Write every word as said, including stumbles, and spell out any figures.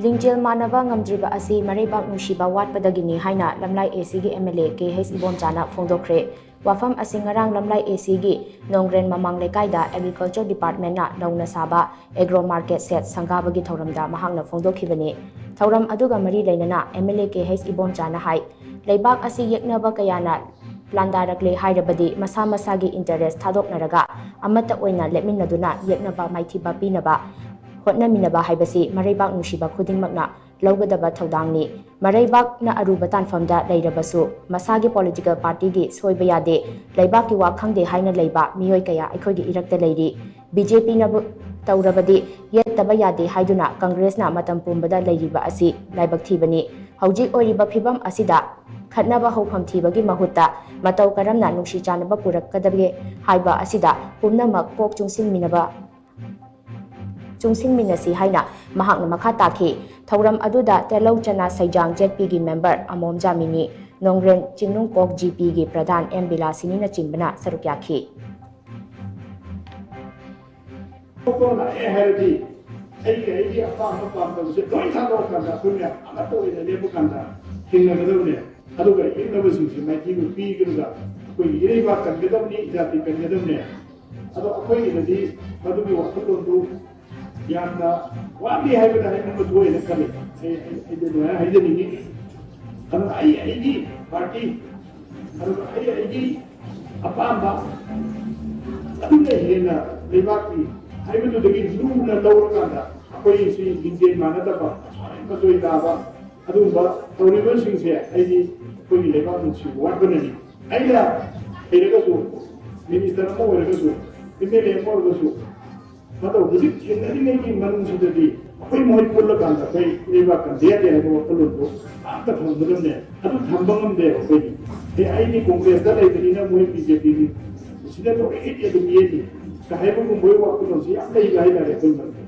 ꯂꯤꯡꯖꯦꯜ ꯃꯥꯟꯅꯕ ꯉꯝꯗ꯭ꯔꯤꯕ ꯑꯁꯤ ꯃꯔꯩꯕꯥꯛ ꯅꯨꯡꯁꯤꯕ ꯋꯥꯠꯄꯗꯒꯤꯅꯤ ꯍꯥꯏꯅ ꯂꯝꯂꯥꯏ ꯑꯦꯁꯤꯒꯤ ꯑꯦꯝ ꯑꯦꯜ ꯑꯦ ꯀꯦ ꯍꯩꯁ ꯏꯕꯣꯝꯆꯥꯅ ꯐꯣꯡꯗꯣꯛꯈ꯭ꯔꯦ꯫ ꯋꯥꯐꯝ ꯑꯁꯤ ꯉꯔꯥꯡ ꯂꯝꯂꯥꯏ ꯑꯦꯁꯤꯒꯤ ꯅꯣꯡꯒ꯭ꯔꯦꯟ ꯃꯃꯥꯡ ꯂꯩꯀꯥꯏꯗ ꯑꯦꯒ꯭ꯔꯤꯀꯜꯆꯔ ꯗꯤꯄꯥꯔꯠꯃꯦꯟꯅ ꯅꯧꯅ ꯁꯥꯕ ꯑꯦꯒ꯭ꯔꯣ ꯃꯥꯔꯀꯦꯠ ꯁꯦꯠ ꯁꯪꯒꯥꯕꯒꯤ ꯊꯧꯔꯝꯗ ꯃꯍꯥꯛꯅ ꯐꯣꯡꯗꯣꯛꯈꯤꯕꯅꯤ꯫ ꯊꯧꯔꯝ ꯑꯗꯨꯒ ꯃꯔꯤ ꯂꯩꯅꯅ ꯑꯦꯝ ꯑꯦꯜ ꯑꯦ ꯀꯦ ꯍꯩꯁ ꯏꯕꯣꯝꯆꯥꯅ ꯍꯥꯏ, ꯂꯩꯕꯥꯛ ꯑꯁꯤ ꯌꯦꯛꯅꯕ ꯀꯌꯥꯅ ꯂꯥꯟꯗꯥꯔꯛꯂꯦ ꯍꯥꯏꯔꯕꯗꯤ ꯃꯁꯥ ꯃꯁꯥꯒꯤ ꯏꯟꯇꯔꯦꯁ ꯊꯥꯗꯣꯛꯅꯔꯒ ꯑꯃꯠꯇ ꯑꯣꯏꯅ ꯂꯦꯞꯃꯤꯟꯅꯗꯨꯅ ꯌꯦꯛꯅꯕ ꯃꯥꯏꯊꯤꯕ ꯄꯤꯅꯕ ꯍꯣꯠꯅꯃꯤꯟꯅꯕ ꯍꯥꯏꯕꯁꯤ ꯃꯔꯩꯕꯥꯛ ꯅꯨꯡꯁꯤꯕ ꯈꯨꯗꯤꯡꯃꯛꯅ ꯂꯧꯒꯗꯕ ꯊꯧꯗꯥꯡꯅꯤ꯫ ꯃꯔꯩꯕꯥꯛꯅ ꯑꯔꯨꯕ ꯇꯥꯟꯐꯝꯗ ꯂꯩꯔꯕꯁꯨ ꯃꯁꯥꯒꯤ ꯄꯣꯂꯤꯇꯤꯀꯦꯜ ꯄꯥꯔꯇꯤꯒꯤ ꯁꯣꯏꯕ ꯌꯥꯗꯦ꯫ ꯂꯩꯕꯥꯛꯀꯤ ꯋꯥ ꯈꯪꯗꯦ ꯍꯥꯏꯅ ꯂꯩꯕ ꯃꯤꯑꯣꯏ ꯀꯌꯥ ꯑꯩꯈꯣꯏꯒꯤ ꯏꯔꯛꯇ ꯂꯩꯔꯤ꯫ ꯕꯤ ꯖꯦ ꯄꯤꯅꯕꯨ ꯇꯧꯔꯕꯗꯤ ꯌꯦꯠꯇꯕ ꯌꯥꯗꯦ ꯍꯥꯏꯗꯨꯅ ꯀꯪꯒ꯭ꯔꯦꯁꯅ ꯃꯇꯝ ꯄꯨꯝꯕꯗ ꯂꯩꯔꯤꯕ ꯑꯁꯤ ꯂꯥꯏꯕꯛ ꯊꯤꯕꯅꯤ꯫ ꯍꯧꯖꯤꯛ ꯑꯣꯏꯔꯤꯕ ꯐꯤꯕꯝ ꯑꯁꯤꯗ ꯈꯠꯅꯕ ꯍꯧꯐꯝ ꯊꯤꯕꯒꯤ ꯃꯍꯨꯠꯇ ꯃꯇꯧ ꯀꯔꯝꯅ ꯅꯨꯡꯁꯤ ꯆꯥꯟꯅꯕ ꯄꯨꯔꯛꯀꯗꯒꯦ ꯍꯥꯏꯕ ꯑꯁꯤꯗ ꯄꯨꯝꯅꯃꯛ ꯀꯣꯛ ꯆꯨꯡꯁꯤꯟꯃꯤꯟꯅꯕ ꯆꯨꯡꯁꯤꯟꯃꯤꯟꯅꯁꯤ ꯍꯥꯏꯅ ꯃꯍꯥꯛꯅ ꯃꯈꯥ ꯇꯥꯈꯤ꯫ ꯊꯧꯔꯝ ꯑꯗꯨꯗ ꯇꯦꯂꯧ ꯆꯅꯥ ꯁꯩꯖꯥꯡ ꯖꯦꯠ ꯄꯤꯒꯤ ꯃꯦꯝꯕꯔ ꯑꯃꯣꯝ ꯖꯥꯃꯤꯅꯤ, ꯅꯣꯡꯒ꯭ꯔꯦꯟ ꯆꯤꯡꯅꯨꯡꯀꯣꯛ ꯖꯤ ꯄꯤꯒꯤ ꯄ꯭ꯔꯙꯥꯟ ꯑꯦꯝ ꯕꯤꯂꯥꯁꯤꯅꯤꯅꯆꯤꯡꯕꯅ ꯁꯔꯨꯛ ꯌꯥꯈꯤ꯫ ꯊꯣꯛꯄ ꯂꯥꯛꯑꯦ ꯍꯥꯏꯔꯗꯤ ꯑꯩꯒꯤ ꯑꯩꯒꯤ ꯑꯄꯥꯝꯕ ꯄꯥꯝꯗꯕꯁꯦ ꯂꯣꯏ ꯊꯥꯗꯣꯛꯑꯀꯥꯟꯗ ꯑꯩꯈꯣꯏ ꯃꯌꯥꯝ ꯑꯃꯠꯇ ꯑꯣꯏꯅ ꯂꯦꯞꯄꯀꯥꯟꯗ ꯊꯦꯡꯅꯒꯗꯕꯅꯦ꯫ ꯑꯗꯨꯒ ꯌꯦꯛꯅꯕꯁꯤꯡꯁꯦ ꯃꯥꯏꯊꯤꯕ ꯄꯤꯗꯨꯅ ꯑꯩꯈꯣꯏꯒꯤ ꯏꯔꯩꯕꯥꯛ ꯀꯟꯒꯗꯕꯅꯤ, ꯖꯥꯇꯤ ꯀꯟꯒꯗꯕꯅꯦ꯫ ꯑꯗꯣ ꯑꯩꯈꯣꯏꯒꯤꯗꯗꯤ ꯃꯗꯨꯒꯤ ꯋꯥꯈꯜꯂꯣꯟꯗꯨ ꯌꯥꯝꯅ ꯋꯥꯠꯂꯤ ꯍꯥꯏꯕꯗ ꯍꯥꯏꯅꯤꯡꯕ ꯊꯣꯛꯑꯦꯅ ꯈꯜꯂꯤ꯫ ꯑꯩ ꯑꯩ- ꯑꯩꯗꯤ ꯑꯗꯨꯃꯥꯏꯅ ꯍꯥꯏꯖꯅꯤꯡꯉꯤ꯫ ꯑꯗꯨꯅ ꯑꯩ ꯑꯩꯒꯤ ꯄꯥꯔꯇꯤ, ꯑꯗꯨꯒ ꯑꯩ ꯑꯩꯒꯤ ꯑꯄꯥꯝꯕ ꯑꯗꯨꯅ ꯍꯦꯟꯅ ꯂꯩꯕꯥꯛꯀꯤ ꯍꯥꯏꯕꯗꯨꯗꯒꯤ ꯂꯨꯅ ꯂꯧꯔꯀꯥꯟꯗ ꯑꯩꯈꯣꯏꯁꯤ ꯂꯤꯡꯖꯦꯜ ꯃꯥꯟꯅꯗꯕ, ꯑꯁꯣꯏ ꯃꯁꯣꯏ ꯇꯥꯕ ꯑꯗꯨꯒꯨꯝꯕ ꯇꯧꯔꯤꯕꯁꯤꯡꯁꯦ ꯑꯩꯗꯤ ꯑꯩꯈꯣꯏꯒꯤ ꯂꯩꯕꯥꯛ ꯅꯨꯡꯁꯤꯕ ꯋꯥꯠꯄꯅꯅꯤ꯫ ꯑꯩꯅ ꯂꯩꯔꯒꯁꯨ, ꯃꯤꯅꯤꯁꯇꯔ ꯑꯃ ꯑꯣꯏꯔꯒꯁꯨ, ꯑꯦꯝ ꯑꯦꯜ ꯑꯦ ꯑꯃ ꯑꯣꯏꯔꯒꯁꯨ, ꯃꯇꯧ ꯍꯧꯖꯤꯛ ꯊꯦꯡꯅꯔꯤꯉꯩꯒꯤ ꯃꯅꯨꯡꯁꯤꯗꯗꯤ ꯑꯩꯈꯣꯏ ꯃꯈꯣꯏ ꯄꯨꯜꯂꯀꯥꯟꯗ ꯑꯩꯈꯣꯏ ꯂꯩꯕꯥꯛ ꯀꯟꯕ ꯌꯥꯗꯦ ꯍꯥꯏꯕ ꯋꯥꯈꯜꯂꯣꯟꯗꯣ ꯑꯝꯇ ꯊꯝꯒꯗꯕꯅꯦ꯫ ꯑꯗꯨ ꯊꯝꯕ ꯉꯝꯗꯦꯕ ꯑꯩꯈꯣꯏꯗꯤ꯫ ꯑꯦ, ꯑꯩꯗꯤ ꯀꯣꯡꯒ꯭ꯔꯦꯁꯇ ꯂꯩꯕꯅꯤꯅ ꯃꯣꯏ ꯕꯤ ꯖꯦ ꯄꯤꯒꯤ ꯁꯤꯗ ꯇꯧꯔꯛꯏꯗꯤ ꯑꯗꯨꯝ ꯌꯦꯠꯅꯤ ꯀ ꯍꯥꯏꯕꯒꯨꯝꯕꯒꯤ ꯋꯥꯈꯜꯂꯣꯟꯁꯤ ꯌꯥꯝ ꯂꯩꯕ ꯍꯥꯏꯇꯥꯔꯦ ꯑꯩꯈꯣꯏ ꯃꯔꯛꯇ꯫